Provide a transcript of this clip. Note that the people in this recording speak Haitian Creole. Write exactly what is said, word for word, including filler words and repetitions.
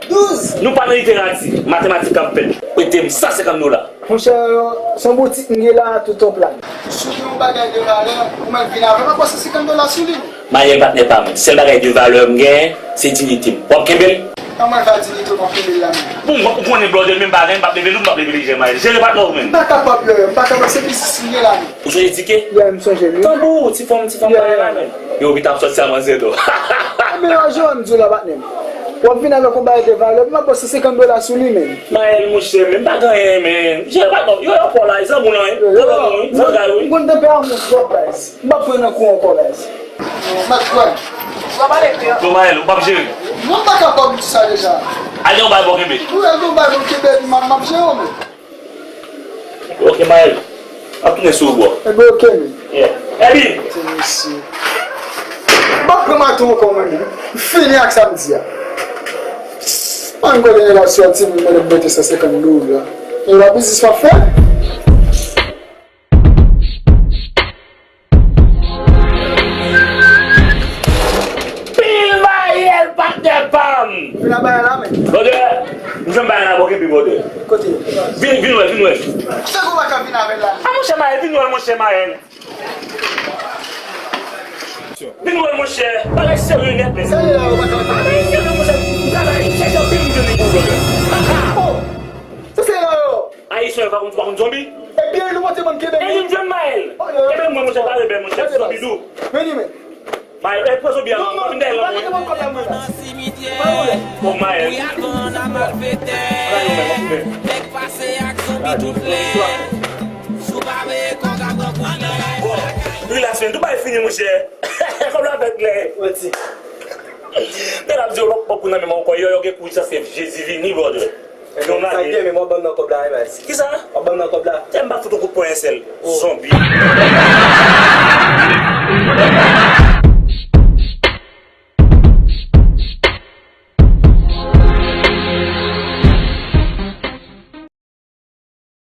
Douz. Nou pa nan literati, matematik k ap fèt. Prete m san senkant dola. Monchè, se yon boutik m gen la, tout yon plat. Si w gen yon bagay de valè, ou mèt vin avè m, m ap pran san senkant dola sou li. Mayèl, patnè pa m, sèl bagay de valè m gen, se diyite m. W ap kenbe l? An mwen va diyite w, m ap kenbe l la menm. Bon, ou konnen, brother, menm bagay, m p ap leve l, m p ap leve l, Mayèl. Jere patnè w menm. M pa kapab, brother, m pa kapab, se biznis m gen la menm. Ou sonje Dike? Yeah, m sonje l, wi. Tanbou, ti fanm, ti fanm bagay la menm. Yo, vit ap sòti a manzè do. Ebyen, yo jwenn di w la, patnè m. W ap vin avèk yon bagay de valè, m ap ba w san senkant dola sou li menm. Mayèl, monchè, men m pa gen anyen, men. Jere patnè w, yo, yo, kò la, zanmi w lan, wi. Yo, yo, zanmi w, wi, zanmi w, wi. M konn tanperaman w twòp, baz. M p ap pran nan kou ankò, baz. Mèt kwè. Bon, Mayèl, ou p ap jere? Non, m pa kapab di sa deja. Ale yon bagay pou w kenbe. Wi, ale yon bagay pou m kenbe, epi m ap, m ap jere w menm. Ok, Mayèl. M ap tounen sou ou, bro. Ebyen, ok, men. Yeah. Ebi! Ti mesye. M p ap pran maton ankò, mwen menm. M fini ak sa m di a. Mwen, m konnen nèg ap sòti, mwen, mwen mete san senkant dola. E la biznis m ap fè? Pil Mayèl, patnè pa m! Vin a bay la, men. Brother, m jwenn bagay la bò kenbe, brother. Kote? Vin, vin wè, vin wè. Sa gon pa ka vin avè l la. A, monchè Mayèl, vin wè, monchè Mayèl. Vin wè, monchè. Bagay serye nèt, men. Sa li la, ou pa ka. Bagay serye, monchè. M travay, m chèche anpil, m jwenn li pou brother. Oh! Sa se la, yo. Ayisyen yo pa konn, pa konn zonbi. Ebyen, nou monte bann kenbe. E li m jwenn Mayèl. Kenbe mwen, monchè, pa rebèl, monchè. Zonbi dou. Vini, men. Mayèl, e pran zonbi a, non, non, pa vin dèyè l, non. Bon, Mayèl. Bon, relax, men, tout bagay fini, monchè. Kòb la fèt klè. Nèg ap di yo, lòt pòp pou nan men mwen ankò, yo, yo gen kou sa se Jezi vini, brother. Sa gen, men mwen ban m nan kòb la, wi, baz. Kisa? Mwen ban m nan kòb la. Tè m pa fout yon kout pwen sèl. Zonbi.